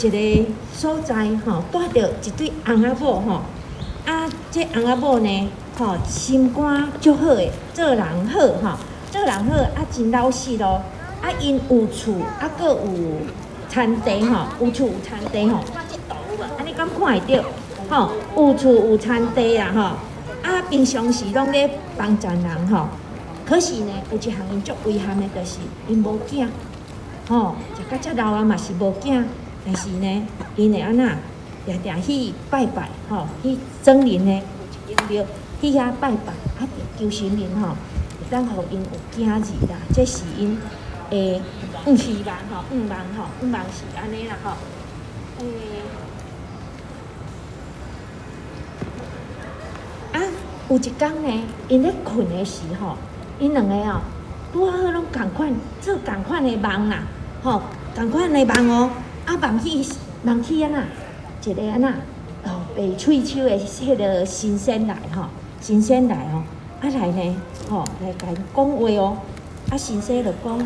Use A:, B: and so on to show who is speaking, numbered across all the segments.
A: 個所在吼，拄著一對翁仔某吼，啊，這翁仔某呢，吼，心肝足好的，做人好吼，做人好啊，真老實咯。啊，𪜶有厝，啊，閣有田地吼，有厝有田地吼，看這圖有無？按呢敢看會著？吼，有厝有田地啦吼。啊，平常時攏咧幫贊人吼。可是呢，有一項𪜶足遺憾的，就是𪜶無囝，吼，食甲遮老啊嘛是無囝。但是呢，𪜶會按怎？定定去拜拜，吼，去莊林呢有一間廟，去遐拜拜，啊，求神明吼，會當予𪜶有囝兒啦。這是𪜶的希望吼，願望吼，願望是按呢啦吼。欸，啊，有一工呢，𪜶咧睏的時吼，𪜶兩個哦，拄仔好攏仝款做仝款的夢啦，吼，仝款的夢哦，啊，夢去夢去按怎？一個按怎？哦，白喙鬚的彼个神仙來吼，神仙來哦，啊來呢，吼，來共𪜶講話哦，啊神仙就講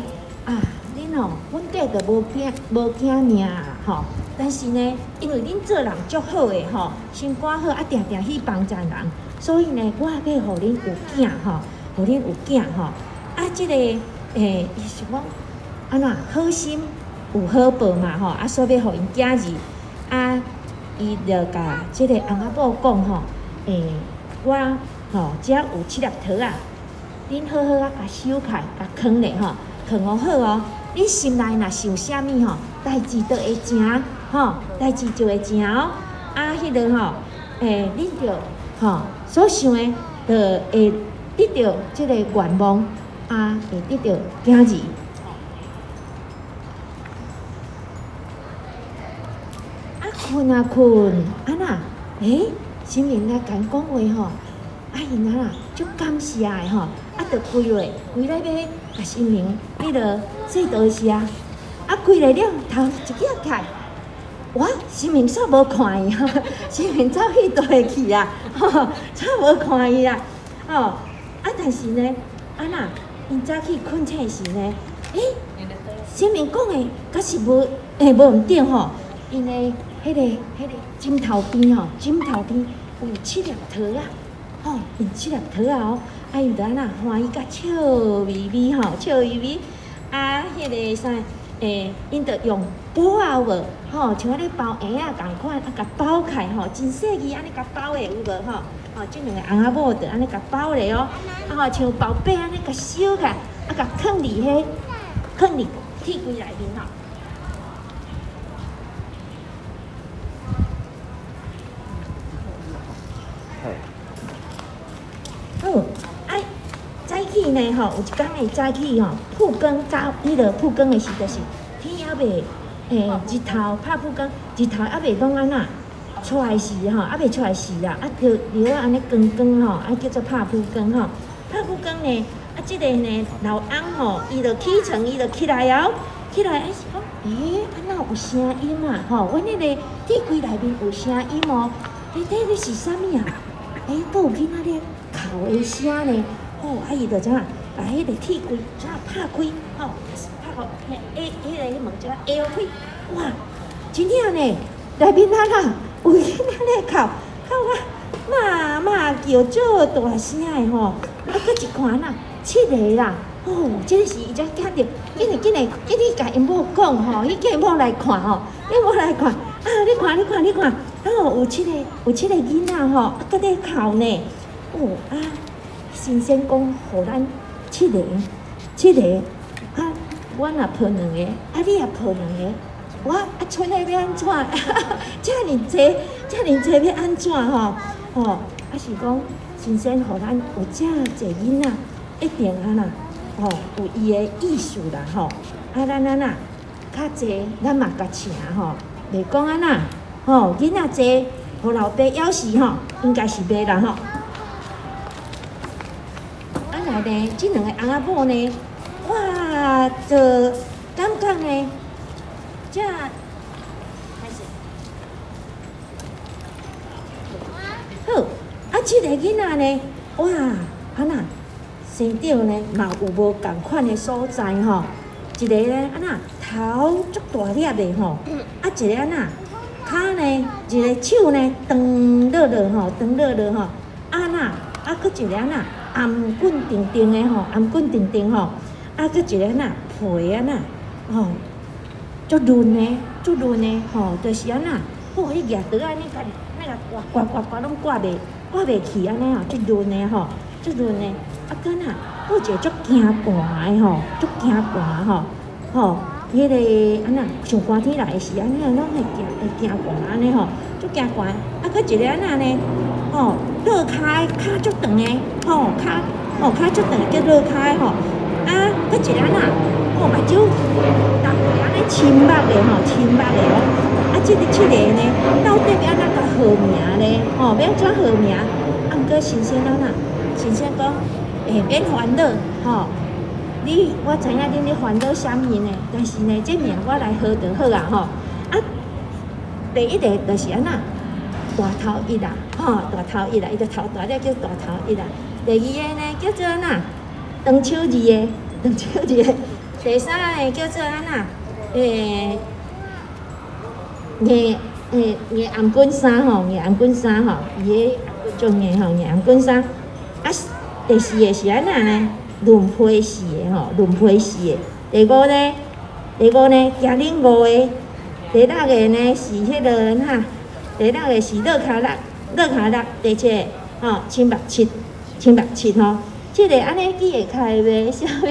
A: 啊，恁哦，本底就無囝無囝命啊，吼，但是呢，因為恁做人足好的吼，心肝好，啊定定去幫贊人，所以呢，我欲予恁有囝吼，予恁有囝吼，啊，這個欸，伊是講按怎好心有好報嘛吼，啊，所以欲予𪜶囝兒啊。伊就共這個翁仔某講吼，欸，我吼遮有七粒桃仔，恁好好仔共收起來，共囥咧吼，囥予好哦。恁心內若想啥物吼，代誌就會成吼，代誌就會成哦。啊，彼个吼，欸，恁就吼所想的，就會得著這個願望，啊，會得著囝兒。啊，睏啊睏，按怎？欸，神明來共𪜶講話吼，啊，𪜶按怎足感謝的吼，啊，就跪落，跪咧欲共神明彼落說多謝。啊，跪落了，頭一舉起來，哇，神明煞無看伊，神明走去佗去啊，吼，煞無看伊啊，吼，啊，但是呢，按怎？𪜶早起睏醒時呢，欸，神明講的敢是無，欸，無毋對吼，𪜶的彼个枕頭邊吼，枕頭邊有七粒桃仔，吼，有七粒桃仔哦，啊，𪜶就按怎歡喜甲笑眯眯吼，笑眯眯，啊，彼个啥，欸，𪜶就用布仔有無，吼，像按呢包嬰仔仝款，啊，共包起來吼，真細膩按呢共包的有無吼？吼，這兩个翁仔某就按呢共包咧哦，啊吼，像寶貝按呢共收起來，啊，共囥佇彼，囥佇鐵櫃內面吼。好，啊，早起呢吼，有一工的早起吼，曝光早，彼个曝光的時就是天猶未，欸，日頭拍曝光，日頭猶未攏按怎出來時吼，猶未出來時啊，啊，就著按呢光光吼，啊，叫做拍曝光吼，拍曝光呢，啊，這个呢老翁吼，伊就起床，伊就起來哦，起來，啊是講，欸，啊哪有聲音啊？吼，阮彼个鐵櫃內面有聲音哦，欸，這个是啥物啊？欸，閣有囡仔咧哭的聲呢，吼，啊伊就怎啊，共彼个鐵櫃怎啊拍開，吼，拍開，彼彼个門怎啊下開，哇，真正呢，內面啊啦有囡仔咧哭，哭啊媽媽叫足大聲的吼，啊，閣一看啦，七个啦，哦，這時伊才驚著，緊來緊來緊去共𪜶某講吼，去叫𪜶某來看吼，叫某來看，啊，你看你看你看。哦，有七个有七个囡仔吼，啊，閣咧哭呢。哦啊，神仙講予咱七个，七个啊，我若抱兩个，啊，你也抱兩个，我啊，賰的欲按怎？遮爾濟，遮爾濟欲按怎吼？吼，啊是講神仙予咱有遮濟囡仔，一定按怎？吼，有伊的意思啦吼。啊，咱按怎較濟，咱嘛共請吼，袂講按怎？吼，囡仔濟，予老爸枵死吼，應該是袂啦吼。啊來呢，這兩個翁仔某呢，哇，就感覺呢，這開始。好，啊，這個囡仔呢，哇，按怎生著呢，嘛有無仝款的所在吼。一個呢，按怎頭足大粒的吼，啊一个按怎跤呢，一個手呢長落落吼，長落落吼，啊按怎啊，閣一個按怎頷頸長長的吼，頷頸長長吼，啊閣一個按怎皮按怎吼，足潤的，足潤的吼，就是按怎，吼，彼舉刀按呢，共那個割割割割攏割袂割袂去按呢吼，足潤的吼，足潤的，啊閣若，閣有一個足驚寒的吼，足驚寒吼，吼，彼個按怎像寒天來的時按呢攏會驚會驚寒按呢吼，足驚寒。啊，閣一個按怎呢？吼，落跤跤足長的，吼，跤吼跤足長叫落跤的吼。啊，閣一個按怎？吼，目睭逐個按呢深目的吼，深目的哦。啊，這个七個呢，到底欲按怎共號名呢？吼，欲按怎號名？啊，毋過神仙按怎？神仙講，欸，免煩惱，吼。你我知影恁咧煩惱啥物呢？但是呢，這名我來號就好啊，吼。啊，第一个就是按怎？大頭一啦，吼，大頭一啦，伊就頭大粒叫大頭一啦。第二个呢，叫做按怎？長手二个，長手二个。第三个叫做按怎？欸，硬欸硬頷頸衫吼，硬頷頸衫吼，伊个頷頸足硬吼，硬頷頸衫。啊，第四个是按怎呢？潤皮四个吼，潤皮四个。第五呢？第五呢？行恁五个。第六个呢是彼个哈？第六个是落跤六，落跤六。第七个吼，深目七，深目七吼。這个按呢記會開袂？啥物？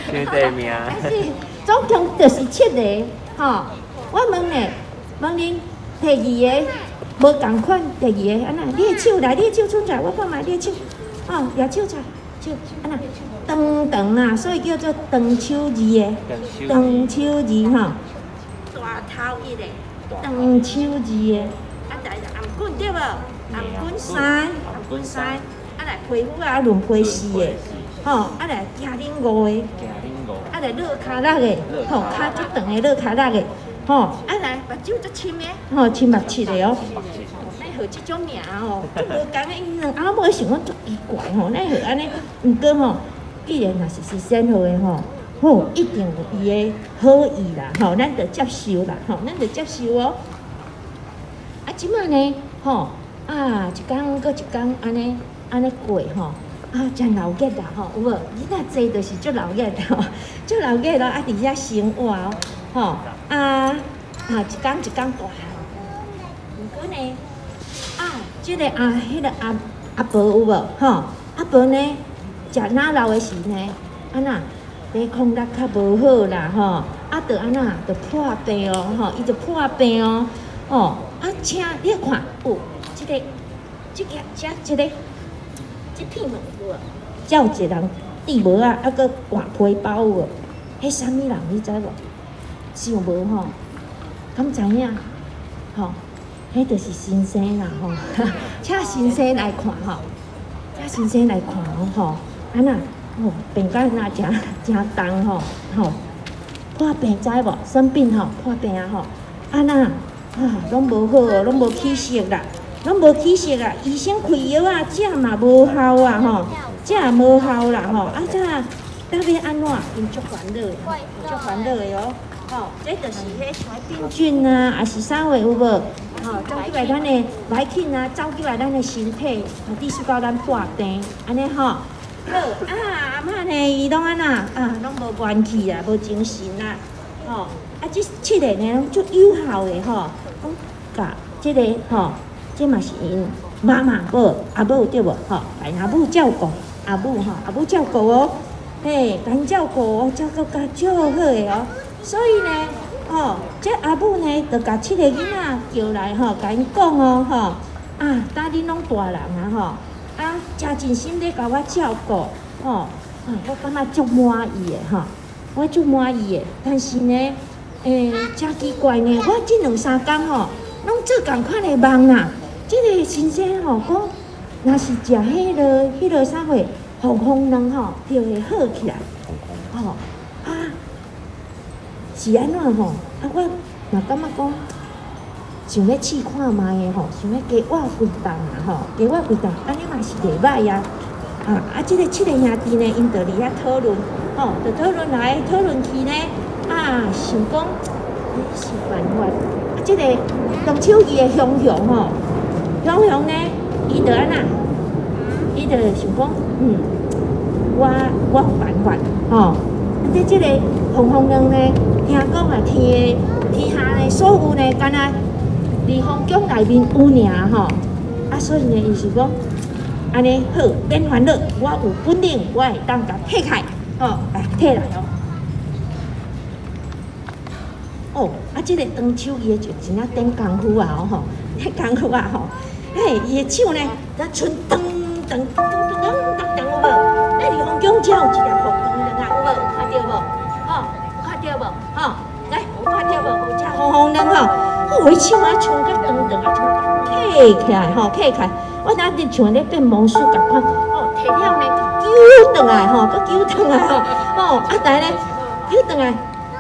B: 傷濟名。
A: 但是總共就是七个吼。我問呢，問恁第二个無仝款，第二个按怎？你的手來，你的手伸出來，我看覓你的手。哦，舉手出來，手按怎？長長啦，所以叫做長手二个。長手二吼。大頭一个，長手二个。啊，來頷頸對無？頷頸三，頷頸三。啊來皮膚啊潤皮四个，吼，啊來行恁五個，啊來落跤六个，吼，跤足長的落跤六个，吼，啊來目睭足深的，吼，深目七个哦。哪號這種名吼，足無仝的，𪜶兩翁仔某想講足奇怪吼，哪號按呢？毋過吼，既然若是神仙號的吼，吼，一定有伊的好意啦，吼，咱著接受啦，吼，咱著接受哦。啊，這擺呢，吼，啊，一工閣一工按呢。按呢過吼，啊，真鬧熱啦吼，有無？囡仔濟就是足鬧熱吼，足鬧熱咯，啊，佇遐生活哦，吼，啊啊，一工一工大漢。毋過呢，啊，這个啊，彼个阿阿婆有無？吼，阿婆呢，食奶酪的時呢，按怎抵抗力較無好啦，吼，啊，就按怎，就破病哦，吼，伊就破病哦，吼，啊，請你看，有這个，這個，這這个。這片門有無？遮有一個人戴帽仔，啊，閣掛皮包有無？彼啥物人你知無？想無吼？敢知影？吼，彼就是神仙啦吼！請神仙來看吼，請神仙來看哦吼。按怎？哦，病甲若誠誠重吼吼，破病知無？生病吼，破病啊吼。按怎？啊，攏無好哦，攏無起色啦。攏無起色啊！醫生開藥啊，食嘛無效啊吼，食也無效啦吼。啊，這到尾按怎？𪜶足煩惱的，足煩惱的哦。吼，這就是彼像病菌啊，抑是啥貨有無？吼，走入來咱的來去啊，走入來咱的身體，致使到咱破病，按呢吼。好啊，阿嬤呢，伊攏按怎啊，攏無元氣啊，無精神啊，吼。啊，這七个呢，攏足有效的吼，講共這個吼。這嘛是𪜶媽媽無阿母對無吼，共阿母照顧，阿母吼，阿母照顧哦，嘿，共𪜶照顧哦，照顧甲足好的哦。所以呢，吼，這阿母呢，就共七个囡仔叫來吼，共𪜶講哦，吼，啊，今恁攏大人啊，吼，啊，誠盡心咧共我照顧，吼，啊，我感覺足滿意的吼，我足滿意的。但是呢，欸，誠奇怪呢，我這兩三工吼，攏做仝款的夢啊。這个神仙吼講，若是食彼个啥貨，防風卵吼，就會好起來。吼啊，是按怎吼？啊，我嘛感覺講，想欲試看覓的吼，想欲加活幾冬啊吼，加活幾冬，按呢嘛是袂䆀啊。啊啊，這个七个兄弟呢，𪜶就佇遐討論，吼，就討論來討論去呢，啊，想講，欸，是辦法。啊，這個長手藝的雄雄吼，雄雄呢，伊就按怎？伊就想講，嗯，我有辦法，吼。啊，這個鳳凰卵呢，聽講啊，天的天下呢，所有呢，敢若離皇宮內面有爾吼。啊，所以呢，伊是講，按呢好，免煩惱，我有本領，我會當共提開，吼，來提來哦。哦，啊，這個長手伊就真正頂功夫啊，吼，頂功夫啊，吼，嘿，伊的手呢，才伸長長長長長長有無？咧離皇宮遮有一粒鳳凰卵啊，有無？有看著無？吼，有看著無？吼，來，有看著無？有隻鳳凰卵吼，哦，伊手啊，伸甲長長啊，像提起來吼，提起來，我若伫像咧變魔術仝款，哦，提了呢，揪轉來吼，閣揪轉來吼，吼，啊，但呢，揪轉來。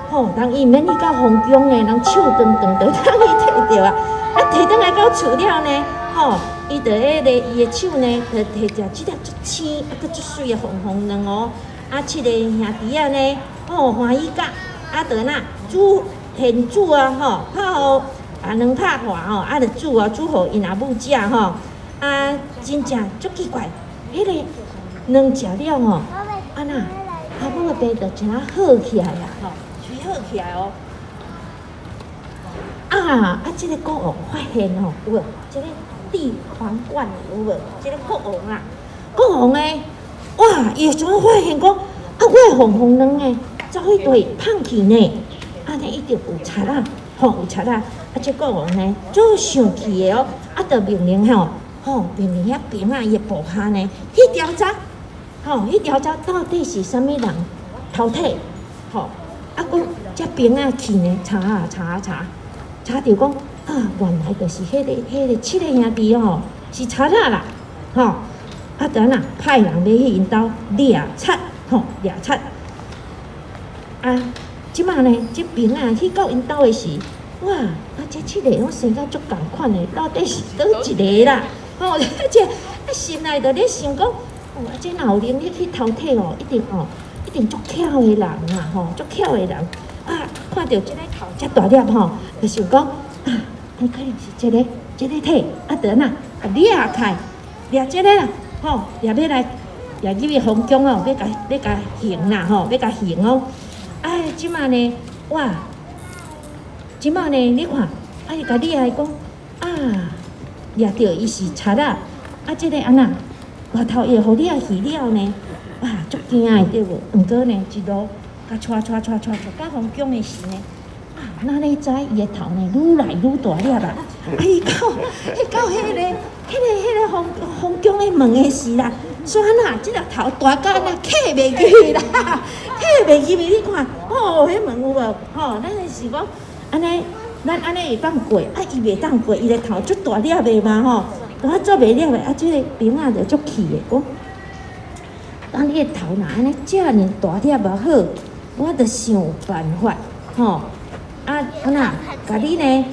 A: 吼，人伊毋免去到皇宮的，人手長長就通去提著啊！啊，提轉來到厝了呢，吼，伊就彼个伊的手呢，就提著這粒足青啊，閣足媠的鳳凰卵哦。啊，七个兄弟仔呢，吼，歡喜甲，啊，就哪煮現煮啊，吼，拍予啊卵拍破吼，啊，就煮啊，煮予𪜶阿母食吼。啊，真正足奇怪，彼個卵食了吼，啊哪，阿母的病就真好起來啊，吼。好起來哦！啊啊！這個國王發現吼，有無？這個戴皇冠有無？這個國王啊，國王呢，哇！伊會怎發現講啊，我的鳳凰卵呢，走去佗芳去呢？按呢一定有賊仔，吼有賊仔！啊，這國王呢，足生氣的哦，啊，就命令吼，吼命令遐兵仔伊的部下呢去調查，吼去調查到底是啥物人偷提，吼。啊，閣這兵仔去呢，查啊查啊查，查著講啊，原來就是彼個七個兄弟吼，是賊仔啦，吼！啊，就按怎派人欲去𪜶兜掠賊，吼掠賊。啊，這擺呢，這兵仔去到𪜶兜的時，哇！啊，這七個攏生甲足仝款的，到底是佗一個啦？吼，這啊心內就咧想講，哦，啊，這若有能力去偷提哦，一定哦。一定足巧的人啊，吼，足巧的人啊！看著這个頭遮大粒吼，就想講啊，可能是這个這个提，啊，就按怎，共掠開，掠這个啦，吼，掠欲來，掠入去皇宮哦，欲共刑啦，吼，欲共刑哦。哎，這擺呢，哇，這擺呢，你看，啊，伊共掠來講，啊，掠著伊是賊仔，啊，這个按怎，外頭伊會予掠去了呢？哇，足驚的對無？毋過呢，一路共帶帶帶帶到皇宮的時呢，啊，哪裡知伊的頭呢愈來愈大粒啊！啊，伊到彼個皇宮的門的時啦，煞按怎，這粒頭大甲按怎徛袂入去啦，徛袂入去，你看，哦，彼門有無？吼，咱就是講，按呢，咱按呢會當過，啊，伊袂當過，伊的頭足大粒的嘛吼，啊，做袂了的，啊，這个兵仔就足氣的講。當你的頭若按呢遮爾大粒也好，我就想辦法，吼，啊按怎，共你呢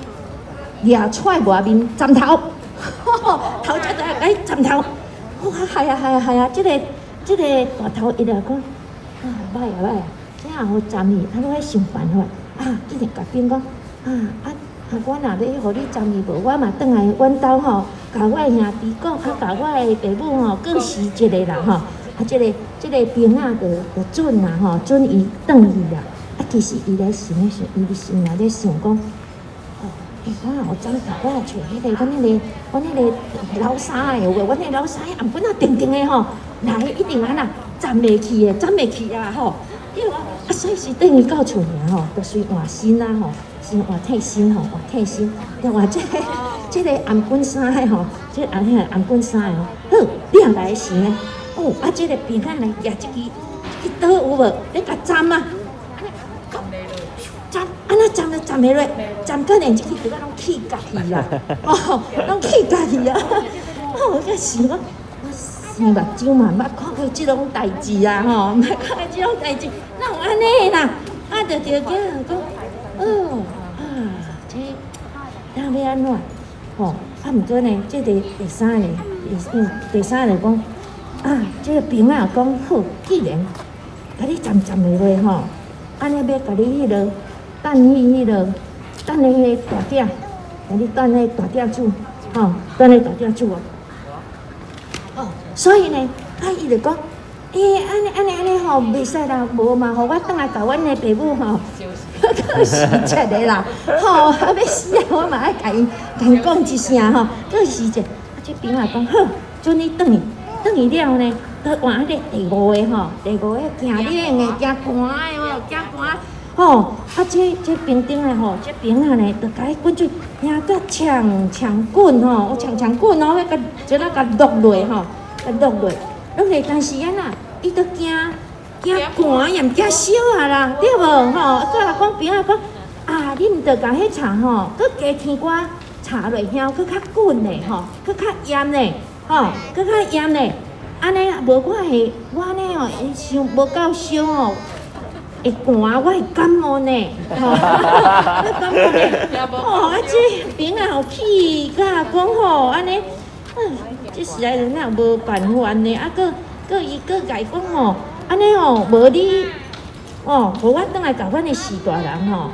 A: 掠出來外面斬頭，頭遮大，共你斬頭，哇，係啊係啊係啊，這個大頭伊就講，啊，歹啊歹啊，這也予斬去，啊，我愛想辦法，啊，竟然共兵講，啊啊啊，我若欲予你斬去無，我嘛轉來阮兜吼，共我的兄弟講，啊，共我的爸母吼，告示一下啦吼。啊，這个兵仔就准啦吼，准伊轉去啦。啊，其實伊咧想咧想，伊心內咧想講，哦，欸，我若予斬頭，我若揣彼個阮彼個老三的有無？阮彼個老三頷棍仔長長的吼，來一定按怎斬袂去的，斬袂去啊吼。對無？啊，所以是轉去到厝爾吼，就隨換身啊吼，先換替身吼，換替身，就換這個頷棍衫的吼，這個頷棍衫的吼，好，你若來時呢？哦，啊，這个兵仔呢，舉這支這支刀有無？咧共斬啊！斬，按怎斬都斬袂落，斬到連這支刀仔攏去角去啊！哦，攏去角去啊！哦，我想講，我生目睭嘛毋捌看過這種代誌啊！吼，毋捌看過這種代誌，哪有按呢啦？啊，就著叫人講，哦，啊，這咱欲按怎？吼，啊，毋過呢，這个第三个，第三个講。啊，這个兵仔講好，既然共你站站的落吼，按呢欲共你彼落等彼彼落等彼个大鼎，共你等彼大鼎主，吼，等彼大鼎主哦。哦，所以呢，啊，伊就講，欸，按呢按呢按呢吼，袂使啦，無嘛，予我轉來共阮的爸母吼，告辭一下啦，吼，啊欲死啊，我嘛愛共𪜶共講一聲吼，告辭一下。啊，這兵仔講好，准你轉去，轉去了呢，閣換彼个第五个吼，第五个驚冷的，驚寒的吼，驚寒。吼，啊，這這兵丁的吼，這兵仔呢，就共彼滾水贏甲戕戕滾吼，戕戕滾哦，欲共這哪共落落吼，共落落，落落，但是按怎，伊都驚驚寒，也毋驚燒啊啦，對無吼？啊，閣來講兵仔講，啊，你毋著共彼茶吼，閣加天寡茶落，香閣較滾咧吼，閣較炎咧，吼，閣較炎咧。按呢無我會，我按呢哦，會傷無夠燒哦。會寒，我會感冒呢，吼，會感冒呢，吼，啊，這兵仔吼氣甲講吼，按呢，嗯，這實在是哪有無辦法呢？啊，閣閣伊閣共伊講吼，按呢吼，無你，哦，予我轉來共阮的序大人吼，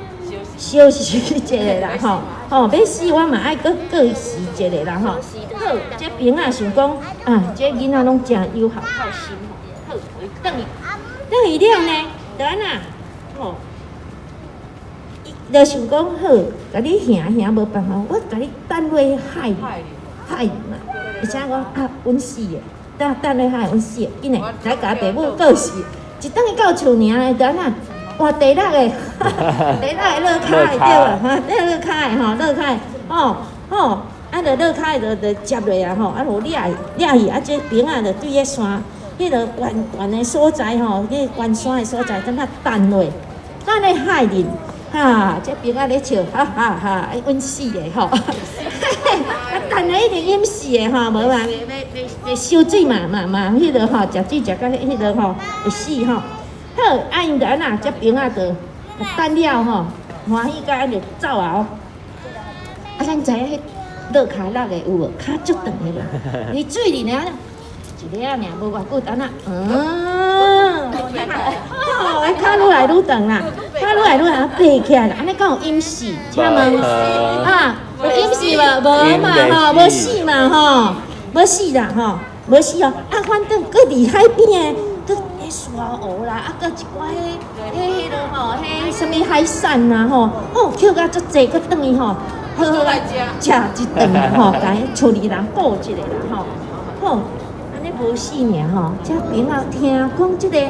A: 相辭一下啦，吼，吼，欲死我嘛愛閣告辭一下啦，吼。好，這兵仔想講，啊，這囡仔攏誠友好孝心吼，好，伊轉去，轉去了呢。就按怎，吼，伊就想講好，共你行行無辦法，我共你擲落海海嘛，而且講啊，穩死的，擲擲落海穩死的，緊來來共爸母告辭，一轉去到厝爾，就按怎，換第六个，第六个落跤的對無？哈，落跤的吼，落跤的，吼吼，啊，就落跤的就就接落啊吼，啊，予掠掠去，啊，這兵仔就對彼山。彼个懸懸的所在吼，彼個懸山的所在，等下擲落，擲咧海裡，哈，這兵仔咧笑，哈哈哈，穩死的吼，啊，擲咧一定淹死的吼，無嘛，袂袂袂袂燒水嘛嘛嘛，彼个吼，食水食甲彼个吼會死吼。好，啊𪜶就按怎，這兵仔就擲了吼，歡喜甲按就走啊哦。啊，咱知影彼落跤六个有無？跤足長的無？佇水裡呢？一个仔爾，無偌久，等下，嗯，哦，跤愈來愈長啦，跤愈來愈長，爬起來啦，按呢敢有淹死？請問啊，有淹死無？無嘛吼，無死嘛吼，無死啦吼，無死哦。啊，反正閣佇海邊的，閣彼沙蚵啦，啊，閣一寡彼彼彼落吼，彼啥物海產啊吼，哦，抾甲足濟，閣轉去吼，好好來食一頓啦吼，共彼厝裡人顧一下啦吼，好。無死爾吼，這兵仔聽講這个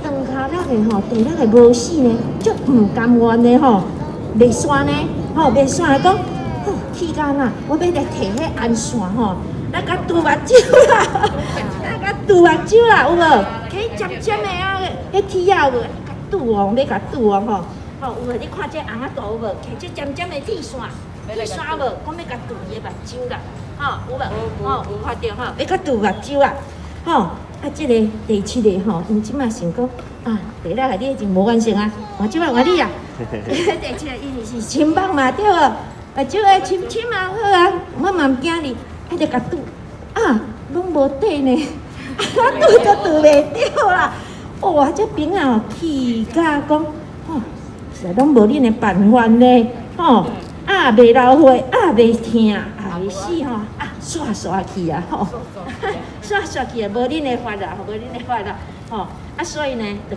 A: 長跤六个吼，第六个無死呢，足毋甘願的吼，袂煞呢，吼袂煞講，吼氣甲按怎，我欲來提彼紅線吼，來共拄目睭啦，來共拄目睭啦，有無？提尖尖的啊，彼鐵仔有無？共拄哦，欲共拄哦吼，吼有無？你看這紅仔圖有無？提這尖尖的鐵線，鐵線無？講欲共拄伊的目睭啦。吼，有無？吼，有看著吼，欲共拄目睭啊！吼，啊，這个第七个吼，𪜶這馬想講啊，第六个你已經無完成啊，我這馬換你啊。第七个伊是深目嘛，對無？目睭會深深啊，好啊，我嘛毋驚你，啊，就共拄啊，攏無底呢，啊，拄都拄袂著啦。哇，這兵仔哦，氣甲講，吼，實在攏無恁的辦法呢，吼，啊，袂流血，啊，袂疼，啊，袂死吼，啊，煞煞去啊，吼，煞煞去啊，無恁的法啦，無恁的法啦，吼，啊，所以呢，就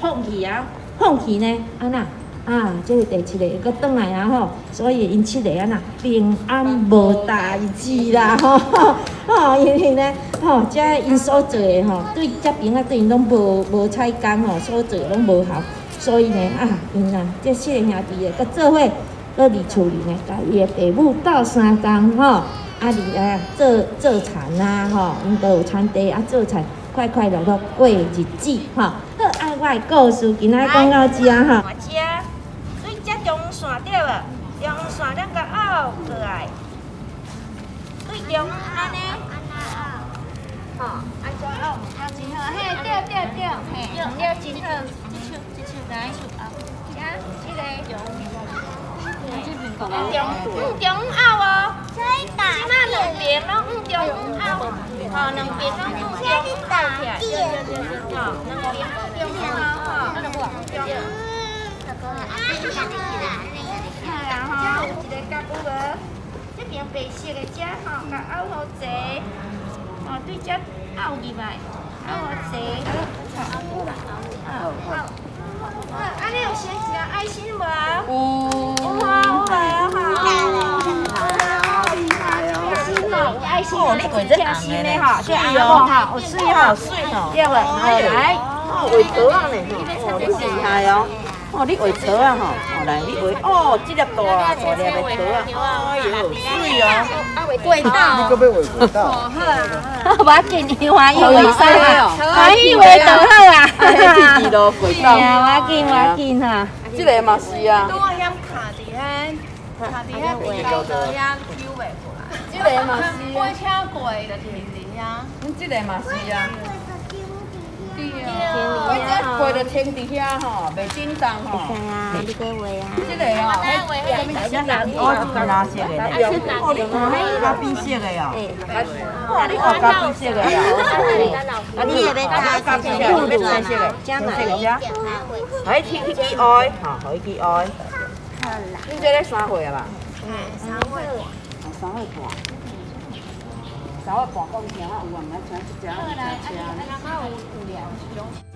A: 放棄啊，放棄呢，按怎？啊，這个第七个閣轉來啊吼，所以𪜶七個按怎平安無代誌啦吼，吼，因為呢，吼，這𪜶所做的吼，對這兵仔對𪜶攏無無彩工吼，所做的攏無效，所以呢，啊，𪜶啊，這七个兄弟的閣做伙，閣佇厝裡呢，共伊的爸母鬥相共吼，啊，佇啊做做田啊吼，𪜶都有田地啊，做田，快快樂樂過日子吼。好，啊，我的故事今仔講到遮吼。對這中線對無？中線咱共拗過來，對中按呢？吼，按怎拗？拗真好，嘿，對對對，嘿，對真好，這手這手來，這這个中，中中拗哦。這馬兩邊攏向中拗，吼，兩邊攏向中拗起來，對。吼，兩邊中啊吼，中。係啊吼，有一個角有無？這邊白色的這吼，共拗予齊，吼對這拗入來，拗予齊。好，啊，你有寫一個愛心無？
B: 有。
A: 有啊，有無吼？愛心吼，有愛心
B: 哦，你畫這
A: 真心的吼，這紅的吼，有媠吼，
B: 媠吼，
A: 對無？來，
B: 哦，畫桃仔呢吼，哦，你厲害哦，哦，你畫桃仔吼，哦來，你畫，哦，這粒大大粒的桃仔，哎喲，媠哦，
A: 軌道。
C: 你閣欲畫軌道？
A: 好啊，無要緊，伊歡喜畫啥啊？歡喜畫就好啊。
B: 鐵路軌道。
A: 無要緊，無要緊哈。
B: 這個嘛是啊。
D: 拄仔遐卡佇彼，卡佇彼高頭遐扭袂過來。
B: 這個嘛是。
D: 火車過就停佇遐。
B: 阮這個嘛是啊。對啊。火車過就停佇遐吼，袂振動吼。
A: 啊，你閣畫啊。
B: 這個哦，哦，藍色的呢。哦，你看彼咖啡色的哦。哇，你畫咖啡色的哦。啊，你
A: 也欲
B: 咖啡色，你欲青色的，青色的遮。哎，去去去愛，吼，予伊去愛。恁這咧3歲啊吧？
D: 3歲半。
B: 三歲半。3歲半講聽啊有啊，毋愛請這隻，這隻。